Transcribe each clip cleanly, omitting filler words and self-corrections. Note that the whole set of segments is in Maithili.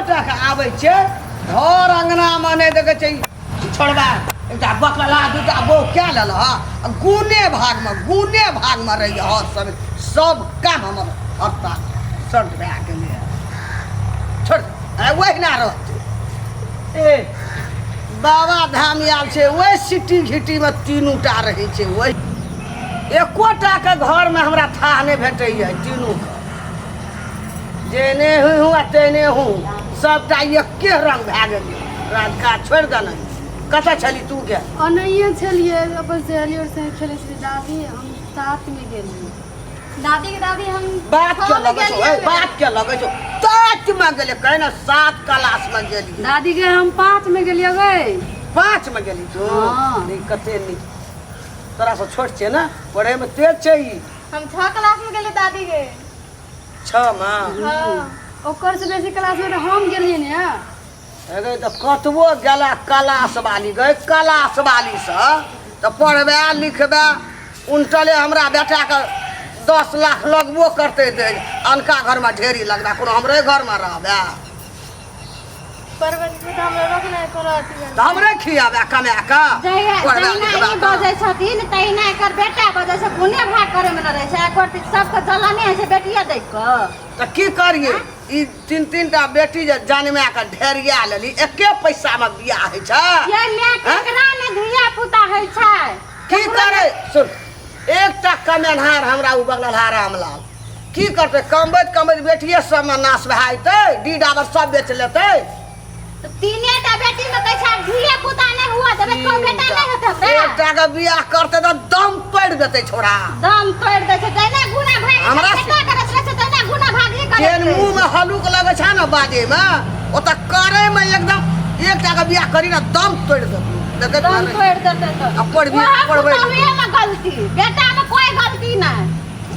एकोटा के आबै छै घर अङ्गनामे नहि देखै छै छोड़बा एकटा बकला दूटा बहू कए लेलह आ गुने भागमे गुने भागमे रहैए हर सब सब काम हमर हरता सट भए गेलै छोड़ ओहिना रहतै ए बाबा धाम आयल छै ओहि सिटी घिटीमे तीनू टा रहै छै ओहि एकोटाके घरमे हमरा थाह नहि भेटैए तीनूके जेने हूँ आ तेने हूँ सबटा एके रंग भए गेलै राजकाज छोड़ि देने कतऽ छली तू गे ओनाहिए छलियै अपन सहेली आओर संगे खेलै छलियै दादी हम सातमे गेलियै दादी के दादी हम बात के छह में लगै छौ गेलियै। ए, बात के लगै छौ सातमे गेलै कहे ने सात क्लासमे गेलियै दादी के हम पाँचमे गेलियै गै पाँचमे गेली तू हँ। नहीं कते नीक तोरा से छोट छै ने पढ़ैमे तेज छै ई हम छह क्लास में गेलियै दादी के छह मे हाँ ओकर से बेसी क्लासमे तऽ हम गेलियै ने अरे तऽ कतबो गेला क्लास वाली गए क्लास वाली से तऽ पढ़बे लिखबे उनटले हमरा बेटाके 10 लाख लगबो करतै दै अनका घरमे ढेरी लगबे कोनो हमरे घरमे रहबे पढ़बै लिखबै तऽ हमरा रोकनाइ कोनो अथी नहि। तऽ हमरे खियाबे कमा कऽ जहिया पढ़बे जहिना लिखबे ई तऽ। बजै छथिन तहिना एकर बेटा बजै छै गुने भाग करैमे न रहै छै एकर तऽ सबके जलने होइ छै बेटिए देख कऽ तऽ की करियै ई तीन तीन टा बेटी जे जनमा कऽ ढेरिया लेली एके पैसामे बियाह होइ छै ये माय केकरा ने धिया पुता होइ छै की करे सुन एकटा कमेनहार हमरा ओ बगलहार रामलाल की करतै कमबैत कमबैत बेटिए सबमे नाश भए जेतै डी डाबर सब बेच लेतै तऽ तीने टा बेटी में कहै छै आब धिया पुता नहि हुआ देबै को बेटा नहि होतै हमरा एकटा के बियाह करतै तऽ दम तोड़ि देतै छोड़ा दम तोड़ि दै छै तहिना गुना भाग हमरा बेटा करैत रहै छै तहिना गुना भागी करैत जेहन रहै छै। मुँह में हलुक लगै छै ने बाजैमे ओतऽ करैमे एकदम एकटा के बियाह करी ने दम तोड़ि देतै देखैत दम ने तोड़ि देतै तऽ आ पढ़बी- वएह पढ़बै पुतहुए में गलती बेटा में कोई गलती नहि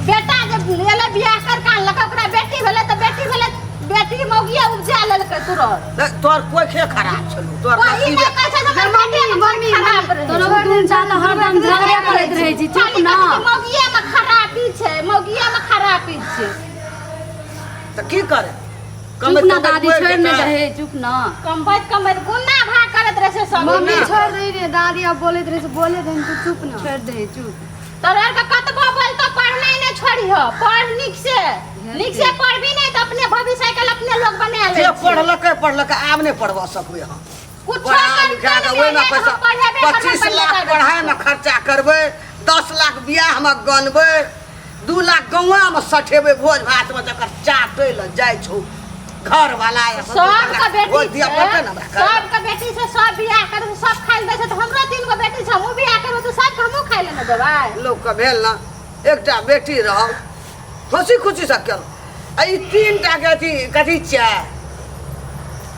बेटा जब एलै बियाह कर के आनलकै ओकरा बेटी भेलै तऽ बेटी भेलै बेटी मौगिया उपजा लेलकै तुरंत नहि, तोहर कोखे खराब छलौ तोहर वही नसीबे नहि कहै छै जे हमर बेटे मे मम्मी खराब रहै तोरा दुनू चाचा हरदम झगड़े करैत रहै छी चुप खाली ना कहै छै मौगिये मे खराबी छै मौगिये मे खराबी छै तऽ की करे चुप ना दादी छोड़ि ने दहे चुप ना कमबैत कमबैत गुन्ना भाग करैत रहै छै सब मम्मी छोड़ दही रे दादी आब बोलैत रहै छै बोले दही तू चुप ना छोड़ दही चुप तोरा आरके कतबो बोलतो पढ़नाइ नहि छोड़िह पढ़ नीक से नीक से पढ़बी नहि तऽ अपने भविष्य आइ काल्हि अपने लोग बना लै जे छै पढ़लकै पढ़लकै आब नहि पढ़बा सकबै हम कुछो पढ़ा करतै लिखा कऽ नहि, ओहिमे नहि, पैसा हम पढ़ेबे करबै, 25 पहिले लाख कागज। पढ़ाइमे खर्चा करबै 10 लाख बियाहमे गनबै 2 लाख गौआमे सठेबै भोज भातमे जकर चाटै लए जाइ छौ घरवाला या ससुर सबके बेटी भोज दिअ पड़तै ने हमरा छै सबके बेटी छै सब बियाह करै छै सब खाइ लए दै छै तऽ हमरो तीन गो बेटी छै हमहूँ बियाह करबै तऽ सबके हमहूँ खाइ लए ने देबै लोकके भेल ने एकटा बेटी रहल हँसी खुशीसँ केलहुँ आ ई तीन टाके अथी कथी छियै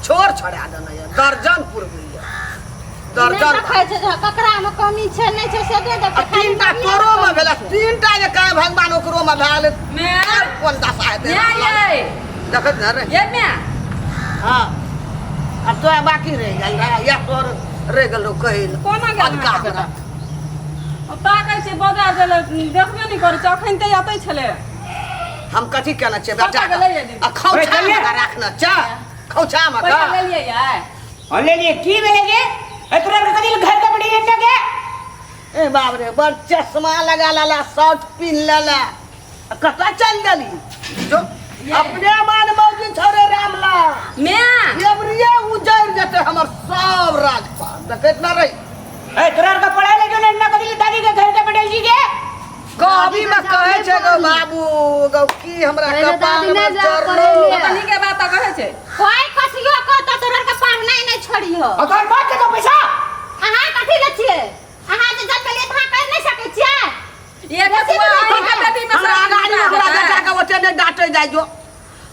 छोड़ छोड़ा देने यऽ दर्जन पुरबै यऽ नहि दर्जन देखै छै जे ककरामे कमी छै नहि छै से नहि आ देखै खाली तीन टा मम्मीए तोरोमे कमी भेलै छै। तीन टा जे कहे भगवान ओकरोमे भए गेलै माय आर कोन दशा हेतै माय यै देखैत ने रे ये माय हँ आ तोरा बाकी रहि गेल रहै या तोर रहि गेल रहौ कहै लए कोना गेल अधका अहाँके हमरा बेटा ताकै छै बजार गेलै देखबे नहि करै छै अखन तऽ एतै छलै हम कथी केने छियै बेटा कतऽ गेलै ये दीदी? आ खौछा ओए, मे राखने छै खौछा मे पैसा लेलियै यै हम लेलिए की भेलै गे ए तोरा आरके कथी घर के पड़ी गेल गे ए बाप रे बड़ चश्मा लगा लेला शर्ट पिन्ह लेला आ कतऽ चल गेली जो अपने मान मौजी छौ रे रामलाल माय एबरिये उजड़ जेतै हमर सब राजपाट देखैत न रही ए तोरा आरके पढ़ाई ले जो ने कथी दादी के घर के पड़ल जी गे कहबी में कहै छै गौ बाबू गौ की हमरा पहिले कपार दादी में नहि जा चढ़लो पढ़ै पता नहीं के बात कहै छै कोई कसियो कहतो तोरा के पढ़नाइ नहि छोड़िहो और तोहर बाप के तो पैसा अहाँ कथी ले छियै अहाँ जे जन्म लेलियै तऽ अहाँ कहि नहि सकै छियै एक बुआ अहीं के बेटी में हमरा अगाड़ी हमरा बेटा के ओते नहि डांटे जाइ जो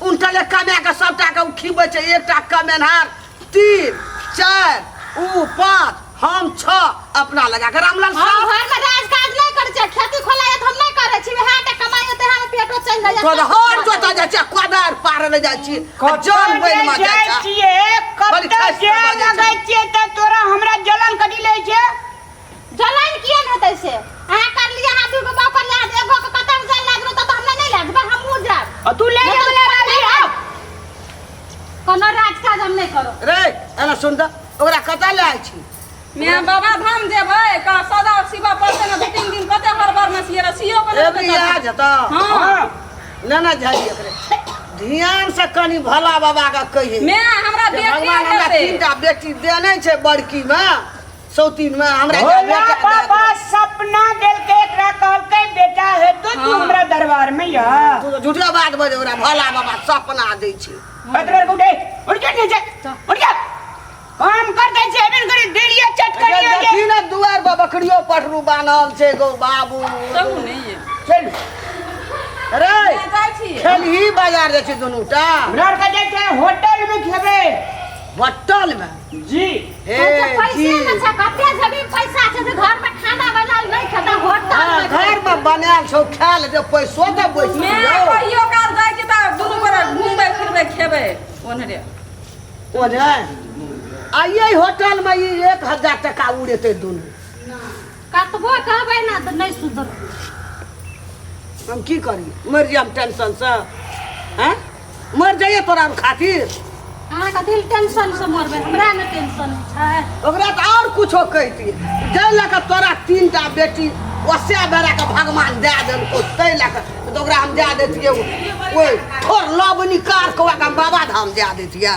उनटले कमा के सबटा के उ खिबै छै एकटा कमेनहार तीन चारि उ पाँच हम छह अपना लगा के रामलाल हम साहब घर में राज काज नहि करै छियै खेती खोला तऽ हम नहि करै छी वएह टा कमाइ होतै हम पेटो चलि जाइए तोर हर जोता जाइ छै कोदारि पार ले जाइ छी आ जन बनि मे जाइ जाइ छै छियै बड़ी कतऽ खासि जे कऽ बाजै छै। लगै छियै तऽ तोरा हमरा जलन कथी लै छै जलन किया नहि हेतै से अहाँ करलियै अहाँ दूगो बाप करलियै अहाँ एगो के कतऽ जाय लागलो तऽ हमरा नहि लागबै हमहूँ जायब आ तू ले जा बला राजी आब कोनो राज काज सुन तऽ ओकरा कतऽ लए जाइ छी? मैं बाबा धाम जेबै का सदा शिवा पड़तै ने, 2-3 दिन कते हर बार में सिए सियो के एबरी आ जेतौ। हाँ। ना ना, जाइ एकरे ध्यान से कनी भोला बाबा के कहिए। मैं हमरा जे बेटी भगवान हमरा हेतै। 3 टा बेटी देने छै, बड़की में सौतीन में हमरा एकटा भोला बेटा दए बाबा दे। सपना देलकै, एकरा कहलकै बेटा हेतौ तू हाँ। हमरा दरबार में या। तू तऽ झूठे बात बजे, ओकरा भोला बाबा सपना दै छै। तोरा आर के उठे, उठ जा नीचे, उठ जा, काम कर दै छै एबे करी देलिए चट करिए। देखी ने, दुआर पर बकरियो पटरू बान्हल छै गौ बाबू। चलू नहीं ये। चल। रे। मैं जाइ छी। खेलही बाजार जाइ छै दुनू टा? हमरा आर के जाइ छै होटल में खेबै। होटल में? जी। हे। पैसे जी। ने छै, कते जमीन पैसा छै जे घर में खाना बनाल नहीं खाता होटल हाँ, में। घर में बनायल छौ, खायल जे पैसो तऽ बैस। मैं कहियो काल जाइ छी तऽ दुनू गोरा घूमबै फिरबै खेबै ओन्हरे। ओ ने आइए होटल में ई 1000 टका उड़ेतै दुनू। कतबो कहबै ना तऽ नहीं सुधरतै। हम की करी? मरि जायब टेंशन से? हैं, मरि जाइए तोरा खातिर? अहाँ कथी टेंशन से मरबै? हमरा ने टेंशन छै। ओकरा तऽ आओर कुछो कहितियै, जाहि लऽ कऽ तोरा 3 टा बेटी ओसे बेराके भगवान दए देलकौ, ताहि लऽ कऽ तऽ ओकरा हम दए दैतियै, ओहि थोड़ लबनी कार कऽ ओकरा हम बाबा धाम दए दैतियै।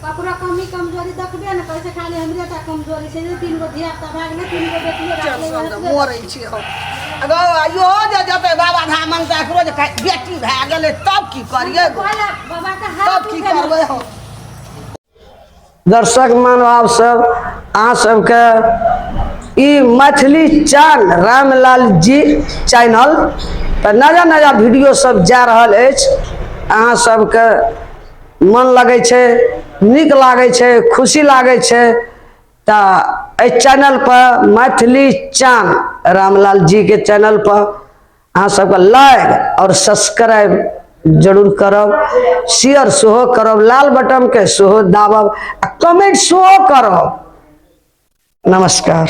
ककरो कमी कमजोरी देखबे ने करै छै, खाली हमरे टा कमजोरी छै जे तीन गो धिया पुता भए गेलै, तीन गो बेटियो टेंशन राखलै। से मरै छी हम। अगो इहो जे जेतै बाबा धाम मनतै, एकरो जे बेटी भए गेलै तब की करियै गो? बाबा के हाथ तब की उठेने करबै हम? दर्शक महानुभाव सब, अहाँ सबके ई मैथिली चान रामलाल जी चैनल पर नया नया वीडियो सब जा रहल अछि। अहाँ सबके मन लगै छै, नीक लागै छै, खुशी लागै छै, तऽ एहि चैनल पर, मैथिली चान रामलाल जीके चैनल पर अहाँ सबके लाइक आओर सब्सक्राइब जरूर करब, शेयर सेहो करब, लाल बटनके सेहो दाबब आ कमेंट सेहो करब। नमस्कार।